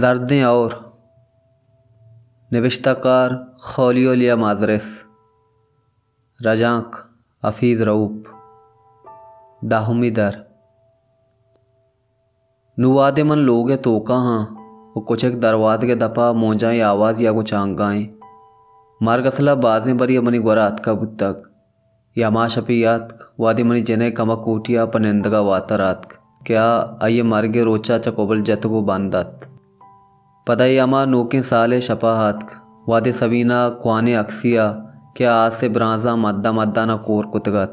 زردیں ہئور۔ نبشتہ کار: خولیولیا مازرس۔ رجانک: حفیظ رؤپ۔ دہمی در۔ نوں وہدے من لوگ ءِ توکا آں و کچک دروازگ ءِ دپا مونجائیں آوازے ءَ گوں چانگا ایں۔ مرگ اصل ءَ بازیں بری ءَ منی گورا اتکگ بوتگ۔ اے ہما شپے اتک، وہدے منی جن ءِ کمک کوٹی ءَ پہ نندگ ءَ واتر اتک کہ آ آئی ءِ مرگ ءِ روچ ءَ چہ کبل جتگ و بند ات۔ پدا اے ہما نوکیں سال ءِ شپ ءَ اتک، وہدے سبینا کوہنیں اکسے ءَ کہ آ آس ءِ برانزاں مدان مدان ءَ کور کتگ ات۔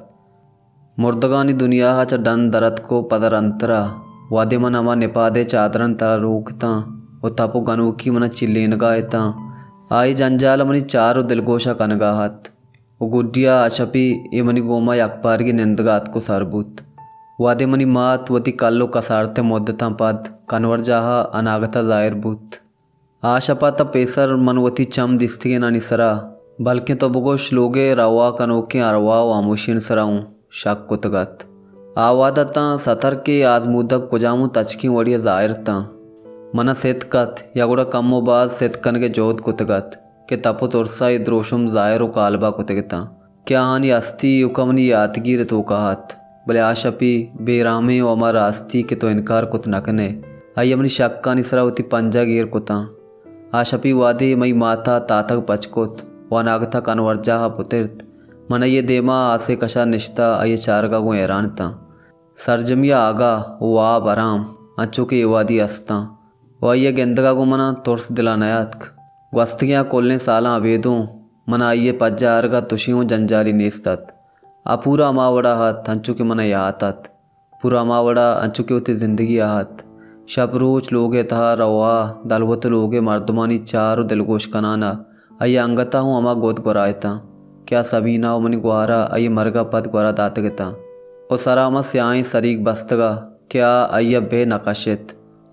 مردگانی دنیا ءَ چہ ڈن در اتک و پدا رندتر ءَ، وہدے من ہما نپاد ءِ چادرانی ترا روک اتاں و تپ و گنوکی من ءَ چلینگ ءَ اتاں، آئی جنجال منی چار و دلگوش ءَ کنگ ءَ ات۔ و گڈی ءَ آ شپی اے منی گوما یکپارگی نندگ ءَ اتک و سر بوت۔ وہدے منی مات وتی کل و کسارت ءِ مدتاں پد کنورجاہ ءَ اناگت ءَ ظاہر بوت۔ آ شپ ءَ تاں پیسر من وتی چم دیستگینانی سرا، بلکیں تو بگوش لوگ ءِ روا کنوکیں ارواہ و ہاموشیانی سرا اوں شک کتگ ات۔ آ وہد ءَ تاں ستر کہ آزمودگ کجام اوں تچکیں وڑے ءَ ظاہر اتاں۔ من ءَ ستک ات یا گڑا کم و باز ستک کنگ ءِ جہد کتگ ات کہ تپ و ترس ءَ اے دروشم ظاہر و کالباہ کتگ اتاں کہ آہانی ہستی ایوکا منی یاتگیر ءِ توکا ات، بلے آ شپی بے رحمیں و ہما راستی کہ تو انکار کت نہ کن ئے، آئی ءَ منی شکانی سرا وتی پنجہ گیر کتاں۔ آ شپی وہدے مئی مات ءَ تاتگ پچ کت و اناگت ءَ کنورجاہ ءَ پترت، من آئی ءِ دیما آسے کش ءَ نشتہ آئی ءِ چارگ ءَ گوں حیران اتاں۔ سرجمی ءَ آگاہ و واب حرام، انچو کہ اے وہدی استاں۔ و آئی ءِ گندگ ءَ گوں من ءَ ترس دل ءَ نیاتک۔ گوستگیں آ کلیں سالاں ابیدوں من ءَ آئی ءِ پجا آرگ ءَ تشے اوں جنجالے نیست ات۔ آ پورا ہما وڑا ات، انچو کہ من ءَ یات ات۔ پورا ہما وڑا انچو کہ وتی زندگی ءَ ات۔ شپ روچ لوگ ءِ تہا روا، دلوت و لوگ ءِ مردمانی چار و دلگوش کنان ءَ آئی ءِ انگت ءَ ہوں ہما گد گورا اتاں کہ آ سبینا و منی گوہار ءَ آئی ءِ مرگ ءَ پد گورا داتگ اتاں و سرا ہما سیاہیں سریگ بستگ ءَ کہ آ آئی ءَ بہ نہ کشت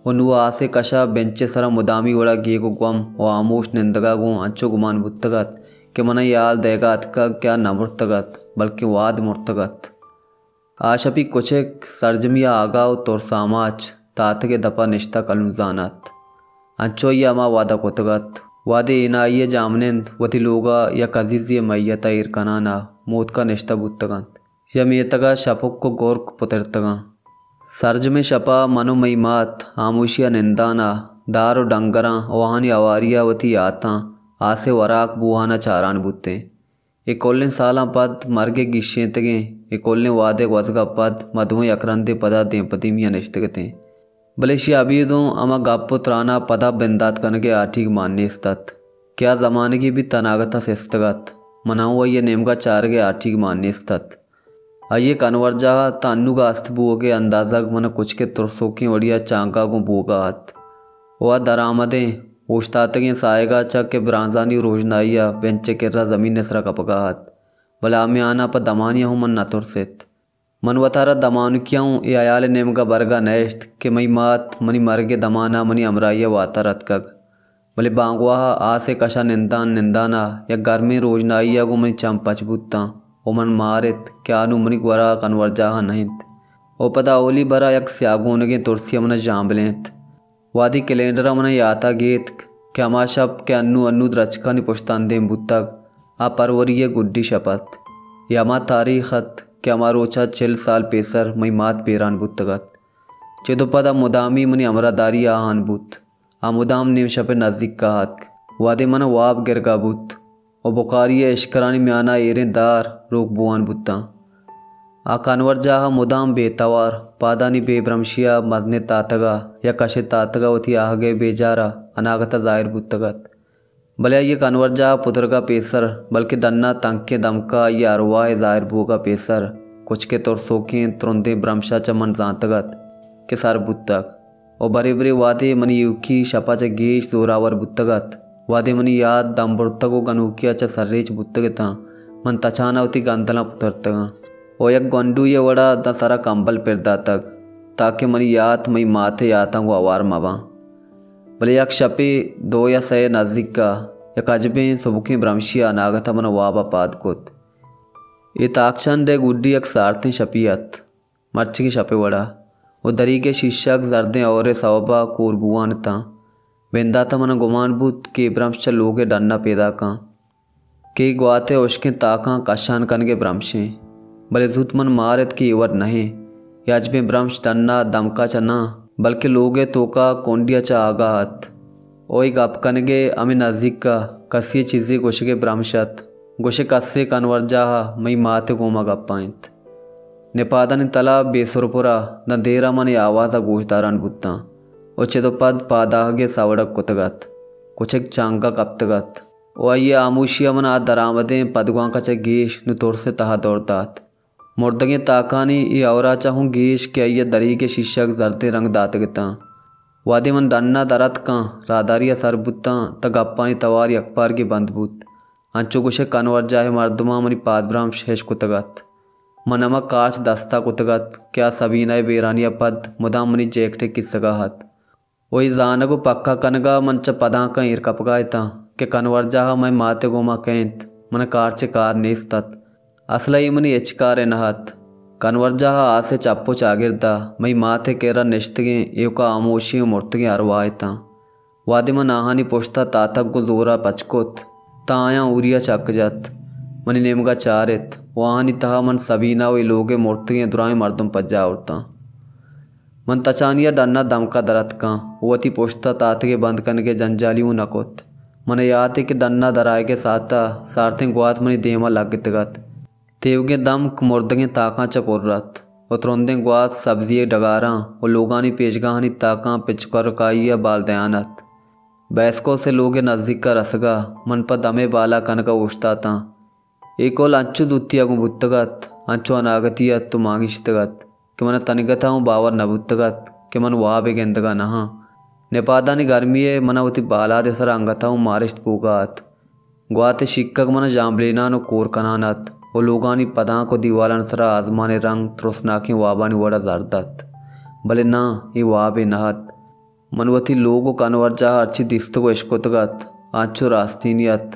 و نوں آسے کش ءَ بنچ ءِ سرا مدامی وڑا گیگ و گوم و ہاموش نندگ ءَ گوں انچو گمان بوتگ ات کہ من ءَ اے حال دئیگ ءَ اتکگ کہ آ نہ مرتگ ات، بلکیں وہد مرتگ ات۔ آ شپی کچک سرجمی ءَ آگاہ و ترس آماچ تاتگ ءِ دپ ءَ نشتہ کلونزان ات۔ انچو آئی ءَ ہما وعدہ کتگ ات، وہدے اینائی ءِ جاہمنند وتی لوگ ءَ یک عزیزے ءِ میت ءَ ایر کنان ءَ موتک ءَ نشتہ بوتگ انت یا میتگ ءَ شپک و گرک پترتگاں۔ سرجمیں شپ ءَ من و مئی مات ہاموشی ءَ نندان ءَ دار و ڈنگراں و آہانی ہواری ءَ وتی یاتاں آسے وراک بوہان ءَ چاران بوتیں۔ اے کلیں سالاں پد مرگ ءِ گیشینتگیں، اے کلیں وہد ءِ گوزگ ءَ پد ما دوئیں یک رندے پدا دیم پہ دیمی ءَ نشتگ اتیں۔ بلے ایشی ءَ ابید اوں ہما گپ و تران ءَ پدا بندات کنگ ءِ ہاٹیگ مان نیست ات کہ آ زمانگے بیت اناگت ءَ سستگ ات۔ من ءَ اوں آئی ءِ نیمگ ءَ چارگ ءِ ہاٹیگ مان نیست ات۔ آئی ءِ کنورجاہ ءَ تاں انوگا است بوگ ءِ اندازگ من ءَ کچک ءِ ترسوکیں وڑے ءَ چانگا گوں بوگ ءَ ات۔ و آ درآمدیں اوشتاتگیں ساہگ ءَ چہ کہ برانزانی روژنائی ءَ بنچ ءِ کرا زمین ءِ سرا کپگ ءَ ات، بلے آ میان ءَ پہ دمانے ءَ ہوں من نہ ترست۔ من وتارا دمانکی ءَ ہوں اے ہیال ءِ نیمگ ءَ برگ ءَ نہ اشت کہ مئی مات منی مرگ ءِ دمان ءَ منی ہمراہی ءَ واتر اتکگ۔ بلے بانگواہ ءَ آس ءِ کش ءَ نندان نندان ءَ یک گرمیں روژنائی ءَ گوں منی چم پچ بوتاں و من مارت کہ آ نوں منی گورا کنورجاہ ءَ نہ انت۔ و پدا اولی بر ءَ یک سیاہ گونگیں ترسے ءَ من ءَ ژامبلینت۔ وہدے کلینڈر ءَ من ءَ یات ءَ گیتک کہ ہما شپ کہ انوں انوں درچکانی پشت ءَ اندیم بوتگ، آ پروری ءِ گڈی شپ ات۔ اے ہما تاریخ ات کہ ہما روچ ءَ چل سال پیسر مئی مات بیران بوتگ ات۔ چد و پد آ مدامی منی ہمراہداری ءَ آہان بوت۔ آ مدام نیم شپ ءِ نزیک ءَ اتک۔ وہدے من ءَ واب گرگ ءَ بوت و بکاری ءِ اشکرانی میان ءَ ایریں دار روک بوان بوتاں۔ آ کنورجاہ ءَ مدام بے توار، پادانی بے برمشی ءَ مزنیں تاتگ ءَ یا کشے تاتگ ءَ وتی آہگ ءِ بیجار ءَ اناگت ءَ ظاہر بوتگ ات۔ بلے آئی ءِ کنورجاہ ءَ پترگ ءَ پیسر، بلکیں ڈن ءَ تنکیں دمک ءَ آئی ءِ ارواہ ءِ ظاہر بوگ ءَ پیسر، کچک ءِ ترسوکیں ترندیں برمش ءَ چہ من زانتگ ات کہ سر بوتگ۔ و برے برے وہدے منی ایوکی شپ ءَ چہ گیش زوراور بوتگ ات، وہدے منی یات دمبرتگ و گنوکی ءَ چہ سرریچ بوتگ اتاں، من تچان ءَ وتی گندلاں پترتگاں و یک گونڈوے ءِ وڑ ءَ داں سر ءَ کمبل پر داتگ تاکہ منی یات مئی مات ءِ یاتاں گوں ہوار مہ باں۔ بلے یک شپے دو یا سئے ءِ نزیک ءَ یک اجبیں سبکیں برمشے ءَ اناگت ءَ من ءَ واب ءَ پاد کت۔ اے تاکچنڈ ءِ گڈی یک سارتیں شپے ات۔ مرچیگیں شپ ءِ وڑ ءَ و دریگ ءِ شیشگ زردیں ہئور ءِ سوب ءَ کور بوان اتاں۔ بندات ءَ من ءَ گمان بوت کہ اے برمش چہ لوگ ءِ ڈن ءَ پیداک اَنت، کہ اے گوات ءِ ہشکیں تاکاں کشان کنگ ءِ برمش اِنت، بلے زوت من مارت کہ اے وڑ نہ اِنت۔ اے اجبیں برمش ڈن ءَ دمک ءَ چہ نہ، بلکیں لوگ ءِ توک ءَ کنڈے ءَ چہ آگاہ اَت۔ او اے گپ کنگ ءِ ہمے نزیک ءَ کسے ءِ چیزے گوشگ ءِ برمش اَت۔ گوش ئے کسے کنورجاہ ءَ مئی مات ءِ گوما گپ ءَ اِنت۔ نپادانی تلاہ بے سر ءُ پر ءَ داں دیر ءَ من اے آواز ءَ گوشداران بوتاں ءُ چد ءُ پد پادآہگ ءِ سوڑگ کتگ اَت۔ کچک چانگ ءَ کپتگ اَت ءُ آئی ءِ ہاموشی ءَ من ءَ آ درآمدیں پدگوانک ءَ چہ گیش نوں ترس ءِ تہا دور دات۔ مردگیں تاکانی اے ہئور ءَ چہ ہوں گیش کہ آئی ءَ دریگ ءِ شیشگ زردیں رنگ داتگ اتاں۔ وہدے من ڈن ءَ در اتکاں، راہداری ءَ سر بوتاں، تہ گپانی توار یکپارگی بند بوت۔ انچو گوش ئے کنورجاہ ءِ مردماں منی پادبرمش ہش کتگ اَت۔ من ہما کارچ دست ءَ کتگ اَت کہ آ سبینہ ءِ بیرانی ءَ پد مدام منی جیکٹ ءِ کیسگ ءَ اَت۔ ءُ اے زانگ ءُ پکا کنگ ءَ من چہ پدانکاں ایر کپگ ءَ اتاں کہ کنورجاہ ءَ مئے مات ءِ گوما کئے اِنت، من ءَ کارچ ءِ کار نیست اَت۔ اسل ءَ اے منی ہچ کارے نہ اَت۔ کنورجاہ ءَ آس ءِ چپ ءُ چاگرد ءَ مئی مات ءِ کرا نشتگیں ایوکا ہاموشیں ءُ مرتگیں ارواہ اتاں۔ وہدے من آہانی پشت ءَ تاتک گوں زور ءَ پچ کت، تاں آیاں ہوری ءَ چک جت۔ منی نیمگ ءَ چارت ءُ آہانی تہا من سبینہ ءُ اے لوگ ءِ مرتگیں درائیں مردم پجا آورتاں۔ من تچانی ءَ ڈن ءَ دمک ءَ در اتکاں ءُ وتی پشت ءَ تاتگے بند کنگ ءِ جنجالی اوں نہ کت۔ من ءَ یات اِنت کہ ڈن ءَ در آیگ ءِ ساعت ءَ سارتیں گوات منی دیم ءَ لگتگ اَت۔ تیوگیں دمک مردگیں تاکاں چہ پر اَت ءُ ترندیں گوات سبزی ءِ ڈگاراں ءُ لوگانی پیشگاہانی تاکاں پچ ءُ کرکائی ءَ بال دیان اَت۔ بیسکوس ءِ لوگ ءِ نزیک ءَ رسگ ءَ من پہ دمے بالا کنگ ءَ اوشتاتاں۔ اے کل انچو زوتی ءَ گوں بوتگ اَت، انچو اناگتی اَت ءُ مانگیشتگ اَت کہ من ءَ تنیگت ءَ اوں باور نہ بوتگ اَت کہ من وابے گندگ ءَ نہ آں۔ نپادانی گرمی ءَ من ءَ وتی بالاد ءِ سرا انگت ءَ اوں مارشت بوگ ءَ اَت۔ گوات ءِ شیکگ من ءَ ژامبلینان ءُ کور کنان اَت ءُ لوگانی پدانک ءُ دیوالانی سرا آزمان ءِ رنگ ترسناکیں وابانی وڑ ءَ زرد اَت۔ بلے ناں، اے وابے نہ اَت۔ من وتی لوگ ءُ کنورجاہ ءَ ہرچی دیستگ ءُ اشکتگ اَت، آ انچو راستینی اَت،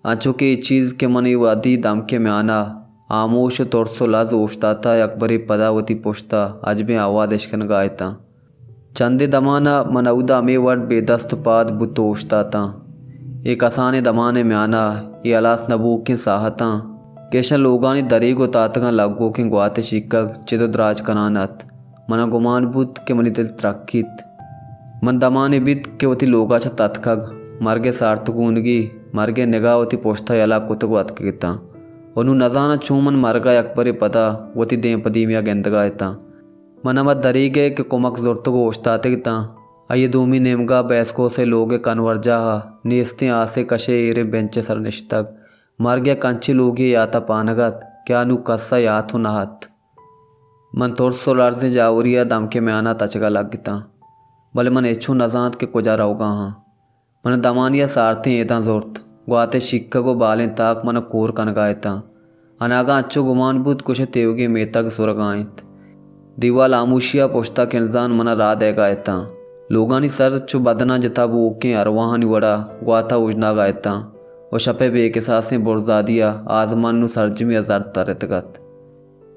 انچو کہ اے چیز کہ من اے وہدی دمک ءِ میان ءَ ہاموش ءُ ترس ءُ لرز اوشتاتہ، یکبرے پدا وتی پشت ءَ اجبیں آواز اشکنگ ءَ اتاں۔ چندے دمان ءَ من اودا ہمے وڑ بے دست ءُ پاد بوت ءُ اوشتاتاں۔ اے کسانیں دمان ءِ میان ءَ اے ہلاس نہ بوکیں ساہتاں کہ اشاں لوگانی دریگ ءُ تاتگاں لگوکیں گوات ءِ شیکگ چد ءُ دراج کنان اَت، من ءَ گمان بوت کہ منی دل ترکیت۔ من دمانے بیت کہ وتی لوگ ءَ چہ تتکگ، مرگ ءِ سارت گونگی، مرگ ءِ نگاہ وتی پشت ءَ یلہ کتگ ءُ اتکگ اتاں ءُ نوں نزاناں چون من مرگ ءَ یکبرے پدا وتی دیم پہ دیمی ءَ گندگ ءَ اتاں۔ من ہما دریگ ءَ کہ کمک زرتگ ءُ اوشتاتگ اتاں، آئی ءِ دومی نیمگ ءَ بیسکوس ءِ لوگ ءِ کنورجاہ ءَ نیستیں آس ءِ کش ءَ ایریں بنچ ءِ سرا نشتگ، مرگ ءِ یک انچیں لوگے ءِ یات ءَ پانگ اَت کہ آ نوں کس ءَ یات اوں نہ اَت۔ من ترس ءُ لرزیں جاوری ءَ دمک ءِ میان ءَ تچگ ءَ لگتاں، بلے من ہچ اوں نزانت کہ کجا روگ ءَ آں۔ من ءَ دمانی ءَ سارتیں ایداں زرت۔ گوات ءِ شیکگ ءُ بالیں تاک من ءَ کور کنگ ءَ اتاں۔ اناگہ انچو گمان بوت گوش ئے تیوگیں میتگ زرگ ءَ اِنت۔ دیوال ہاموشی ءَ پشت ءَ کنزان من ءَ راہ دئیگ ءَ اتاں۔ لوگانی سر چو بدناں جتا بووکیں ارواہانی وڑ ءَ گوات ءَ اوژناگ ءَ اتاں ءُ شپ ءِ بے کساسیں برزادی ءَ آزمان نوں سرجمی ءَ زرد ترتگ اَت۔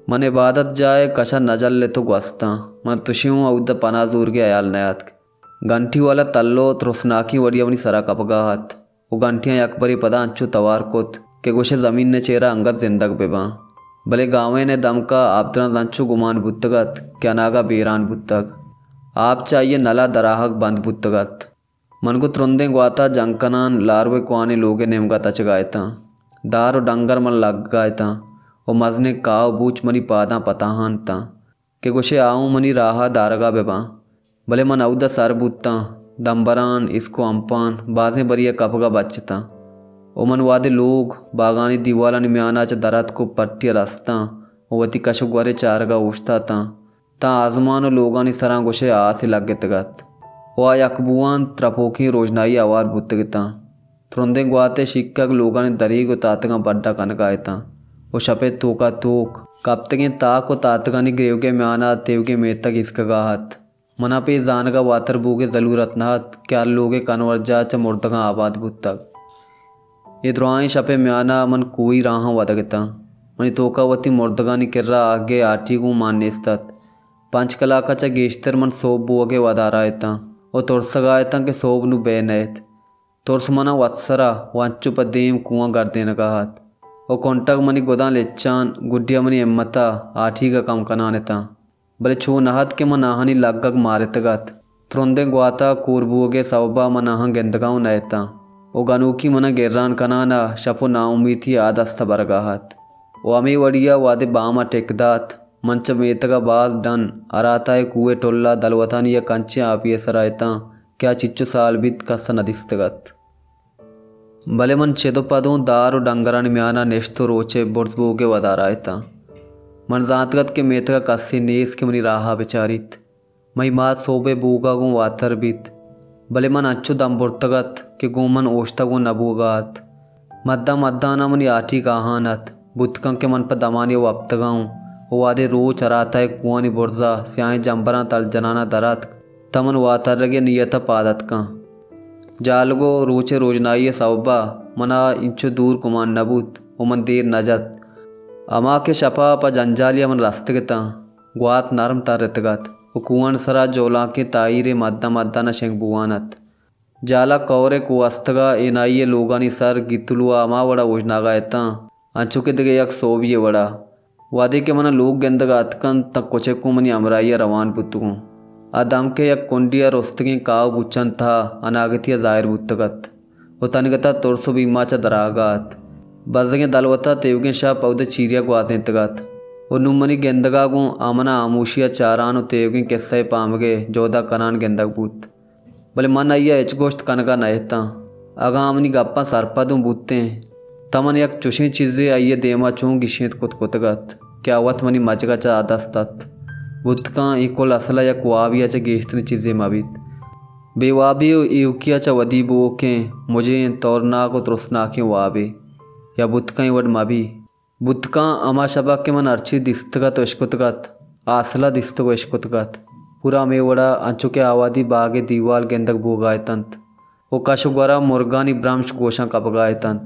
من عبادت جاہ ءِ کش ءَ نہ جلت ءُ گوستاں۔ من ءَ تشے اوں اود ءَ پناہ زورگ ءِ ہیال نیاتک۔ گھنٹی والا تلو ترسناکیں وڑی ءَ منی سر ءَ کپگ ءَ اَت ءُ گھنٹیاں یکبرے پدا انچو توار کت کہ گوش ئے زمین ءِ چیرا انگت زندگ بہ باں۔ بلے گاوین ءِ دمک ءَ آپدراز انچو گمان بوتگ اَت کہ اناگہ بیران بوتگ۔ آپ چہ آئی ءِ نل ءَ دراہگ بند بوتگ اَت۔ من گوں ترندیں گوات ءَ جنگ کنان لاروے کوہنیں لوگ ءِ نیمگ ءَ تچگ ءَ اتاں۔ دار ءُ ڈنگر من لگگ ءَ اتاں ءُ مزنیں کاہ ءُ بوچ منی پاداں پتاہان اتاں۔ کہ گوش ئے آ اوں منی راہ ءَ دارگ ءَ بہ باں۔ بلے من اود ءَ سر بوتاں، دمبران، اسک ءُ ہمپان بازیں بری ءَ کپگ ءَ بچتاں ءُ من وہدے لوگ، باگانی دیوالانی میان ءَ چہ در اتک ءُ پٹی ءَ رستاں ءُ وتی کش ءُ گور ءِ چارگ ءَ اوشتاتاں، تاں آزمان ءُ لوگانی سراں گوش ئے آسے لگتگ اَت ءُ آ یک بوان ترپوکیں روژنائی ءَ ہوار بوتگ اتاں۔ ترندیں گوات ءِ شیکگ لوگانی دریگ ءُ تاتگاں بڈ ءَ کنگ ءَ اتاں ءُ شپ ءِ توک ءَ توک کپتگیں تاک ءُ تاتگانی گریوگ ءِ میان ءَ تیوگیں میتگ ایسکگ ءَ اَت۔ من ءَ پہ اے زانگ ءَ واتر بوگ ءِ زلورت نہ اَت کہ ہر لوگ ءِ کنورجاہ چہ مردگاں آباد بوتگ۔ اے دراہیں شپ ءِ میان ءَ من کوہی راہاں ودگ اتاں۔ منی توک ءَ وتی مردگانی کرا آہگ ءِ ہاٹی گوں مان نیست اَت۔ پنچ کلاک ءَ چہ گیشتر من سہب بوگ ءِ ودار ءَ اتاں ءُ ترسگ ءَ اتاں کہ سہب نوں بئے نئیت۔ ترس من ءَ وت سر ءَ ءُ انچو پہ دیم کوہاں گردینگ ءَ ات ءُ کنٹگ منی گداں لچان، گڈی ءَ منی ہمت ءَ آٹیگ ءَ کم کنان اتاں۔ بلے چو نہ ات کہ من آہانی لگگ مارتگ ات۔ ترندیں گوات ءَ کور بوگ ءِ سوب ءَ من آہاں گندگ ءَ اوں نہ اتاں ءُ گنوکی من ءَ گران کنان ءَ شپ ءُ ناامیتی ءَ آ دست ءَ برگ ءَ ات ءُ ہمے وڑی ءَ وہدے بام ءَ ٹک دات، من چہ میتگ ءَ باز ڈن ہراتائے کوہ ءِ ٹل ءَ دلوتانی یک انچیں آپے ءِ سر ءَ اتاں کہ آ چچو سال بیت کس ءَ نہ دیستگ ات۔ بلے من چد ءُ پد اوں دار ءُ ڈنگرانی میان ءَ نشت ءُ روچ ءِ برز بوگ ءِ ودار ءَ اتاں۔ من زانتگ ات کہ میتگ ءَ کسے نیست کہ منی راہ ءَ بچاریت۔ مئی مات سہب ءِ بوگ ءَ گوں واتر بیت، بلے من انچو دم برتگ ات کہ گوں من اوشتگ اوں نہ بوگ ءَ ات۔ مدان مدان ءَ منی آٹیگ آہان ات۔ بوت کنت کہ من پہ دمانے ءَ وپتگ ءَ اوں ءُ وہدے روچ ہراتائے کوہانی برز ءَ سیاہیں جمبراں تل جنان ءَ در اتک، تاں من واترگ ءِ نیت ءَ پاد اتکاں۔ جالگ ءُ روچ ءِ روژنائی ءِ سوب ءَ من ءَ اینچو دور گمان نہ بوت ءُ من دیر نہ جت۔ ہما کہ شپ ءَ پہ جنجالے ءَ من رستگ اتاں، گوات نرم ترتگ ات ءُ کوہانی سر ءَ جولانکیں تاہیرے مدان مدان ءَ شنگ بوان ات۔ جالا کور ءِ کوہستگ ءَ اینائی ءِ لوگانی سر گیتلو ءَ ہما وڑ ءَ اوژناگ ءَ اتاں، انچو کہ دگہ یک سہبے ءِ وڑ ءَ۔ وہدے کہ من ءَ لوگ گندگ ءَ اتکنت، تاں کچک اوں منی ہمراہی ءَ روان بوتگ اوں۔ آ دمک ءَ یک کنڈے ءَ رستگیں کاہ ءُ بوچانی تہا اناگتی ءَ ظاہر بوتگ ات ءُ تنیگت ءَ ترس ءُ بیم ءَ چہ دراگ ءَ ات۔ بزگیں دلوت ءَ تیوگیں شپ اود ءَ چیری ءَ گوازینتگ ات ءُ نوں منی گندگ ءَ گوں آ من ءَ ہاموشی ءَ چاران ءُ تیوگیں کسہ ءِ پامگ ءِ جہد ءَ کنان گندگ بوت۔ بلے من آئی ءَ ہچ گوشت کنگ ءَ نہ اتاں۔ اگاں آ منی گپاں سرپد اوں بوتیں، تاں من یک چشیں چیزے آئی ءِ دیم ءَ چون گیشینت کت کتگ ات کہ آ وت منی مجگ ءَ چہ آ دست ات۔ بوت کنت اے کل اسل ءَ یک وابے ءَ چہ گیشتریں چیزے مہ بیت۔ بے وابی ءُ ایوکی ءَ چہ ودی بوؤکیں مجیں تورناک ءُ ترسناکیں وابے، یا بوت کنت اے وڑ مہ بی۔ بوت کنت ہما شپ ءَ کہ من ہرچی دیستگ ات ءُ اشکتگ ات، آ اسل ءَ دیستگ ءُ اشکتگ ات، پورا ہمے وڑ ءَ انچو کہ آ وہدی باگ ءِ دیوال گندگ بوگ ءَ اتنت ءُ کش ءُ گور ءَ مرگانی برمش گوشاں کپگ ءَ اتنت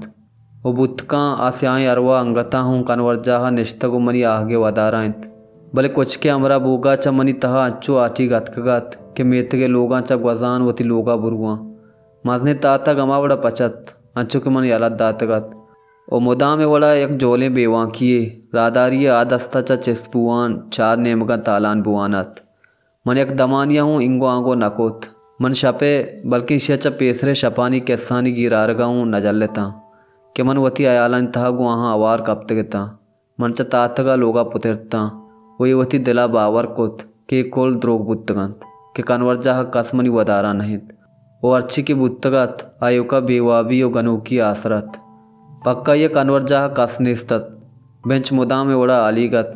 ءُ بوت کنت آ سیاہیں ارواہ انگت ءَ ہوں کنورجاہ ءَ نشتگ ءُ منی آہگ ءِ ودار ءَ انت، بلے کچک ءِ ہمراہ بوگ ءَ چہ منی تہا انچو آٹیگ اتکگ ات کہ میتگ ءِ لوگاں چہ گوزان وتی لوگ ءَ برواں۔ مزنیں تاتگ ہما وڑ ءَ پچ ات، انچو کہ من یلہ داتگ ات۔ ءُ مدام ءِ وڑ ءَ یک جہلیں بے وانکی یے، راہداری ءِ آ دست ءَ چہ چست بوان، چار نیمگاں تالان بوان ات۔ من یک دمانے ءَ ہوں اینگو آنگو نہ کت۔ من شپ ءِ، بلکیں ایشی ءَ چہ پیسر ءِ شپانی کسہانی گیر آرگ ءَ ہوں نہ جلتاں کہ من وتی ہیالانی تہا گوں آہاں ہوار کپتگ اتاں۔ من چہ تاتک ءَ لوگ ءَ پترتاں ءُ اے وتی دل ءَ باور کت کہ اے کل دروگ بوتگ انت کہ کنورجاہ ءَ کس منی ودار ءَ نہ انت ءُ ہرچی کہ بوتگ ات، آ ایوک ءَ بے وابی ءُ گنوکی ءِ آسر ات۔ پکائی ءَ کنورجاہ ءَ کس نیست ات۔ بنچ مدام ءِ وڑ ءَ ہالیگ ات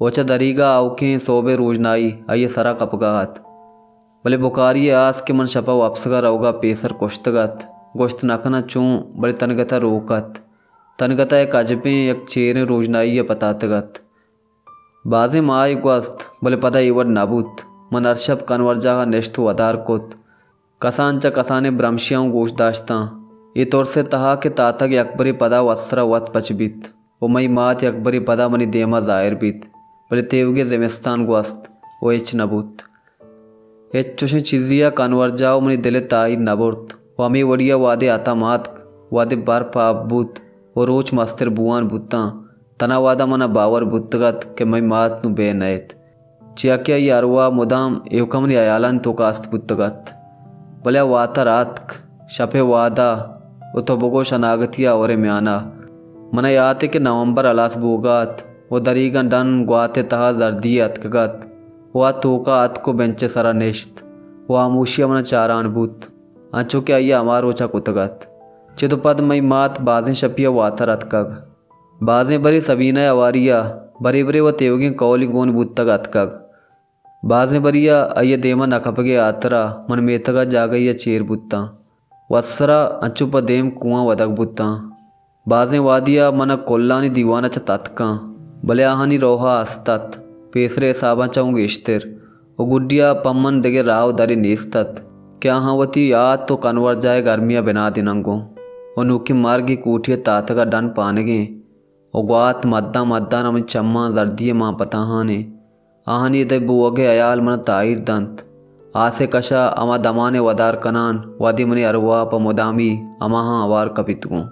ءُ چہ دریگ ءَ آؤکیں سہب ءِ روژنائی آئی ءِ سر ءَ کپگ ءَ ات۔ بلے بکاری ءِ آس کہ من شپ ءَ وپسگ ءَ روگ ءَ پیسر کشتگ ات، گوشت نہ کناں چون، بلے تنیگت ءَ روک ات۔ تنیگت ءَ یک اجبیں، یک چیریں روژنائی یے پتاتگ ات۔ بازیں ماہے گوست، بلے پدا اے وڑ نہ بوت۔ من ہر شپ کنورجاہ ءَ نشت ءُ ودار کت۔ کسان چہ کسانیں برمشیاں اوں گوش داشتاں۔ اے ترس ءِ تہا کہ تاتک یکبرے پدا وتسر ءَ وت پچ بیت ءُ مئی مات یکبرے پدا منی دیم ءَ ظاہر بیت، بلے تیوگیں زمستان گوست ءُ ہچ نہ بوت۔ ہچ چشیں چیزے ءَ کنورجاہ ءُ منی دل ءِ تاہیر نہ برت ءُ ہمے وڑی ءَ وہدے اتم آتک، وہدے برپ آپ بوت ءُ روچ مستر بوان بوتاں، تنا وہد ءَ من ءَ باور بوتگ ات کہ مئی مات نوں بے نئیت، چیاکہ آئی ارواہ مدام ایوک ءَ منی ہیالانی توک ءَ است بوتگ ات۔ بلے آ واتر آتک، شپ ءِ وہد ءَ ءُ تو بگوش اناگتی ءِ ہئور ءِ میان ءَ۔ من ءَ یات کہ نومبر ہلاس بوگ ءَ ات ءُ دریگاں ڈن گوات ءِ تہا زردی یے اتکگ ات ءُ آ توک ءَ اتک ءُ بنچ ءِ سر ءَ نشت ءُ ہاموشی ءَ من ءَ چاران بوت، انچو کہ آئی ءَ ہما روچ ءَ کتگ ات۔ چد ءُ پد مئی مات بازیں شپی ءَ واتر اتکگ۔ بازیں برے سبینہ ءِ ہواری ءَ، برے برے وَ تیوگیں کہولے گون بوتگ اتکگ۔ بازیں بری ءَ آئی ءِ دیم ءَ نہ کپگ ءِ ہاترا من میتگ ءَ جاگہے ءَ چیر بوتاں۔ وتسرا انچو پہ دیم کوہاں ودگ بوتاں۔ بازیں وہدی ءَ من ءَ کلانی دیوان ءَ چہ تتکاں، بلے آہانی روہ ءَ است ات، پیسر ءِ حساباں چہ اوں گیشتر۔ ءُ گڈی ءَ پہ من دگہ راہ ءُ درے نیست ات کہ آہاں وتی یات ءُ کنورجاہ ءِ گرمی ءَ بنا دیناں گوں ءُ نوکیں مرگ ءِ کوٹی ءِ تاتگ ءَ ڈن پانگیں ءُ گوات مدان مدان ءَ منی چماں زردی ءِ مان پتاہانیں۔ آہانی اد ءِ بوہگ ءِ ہیال من ءَ تاہیر دنت۔ آس ءِ کش ءَ ہما دمان ءِ ودار کنان، وہدے منی ارواہ پہ مدامی ہماہاں ہوار کپیت گوں۔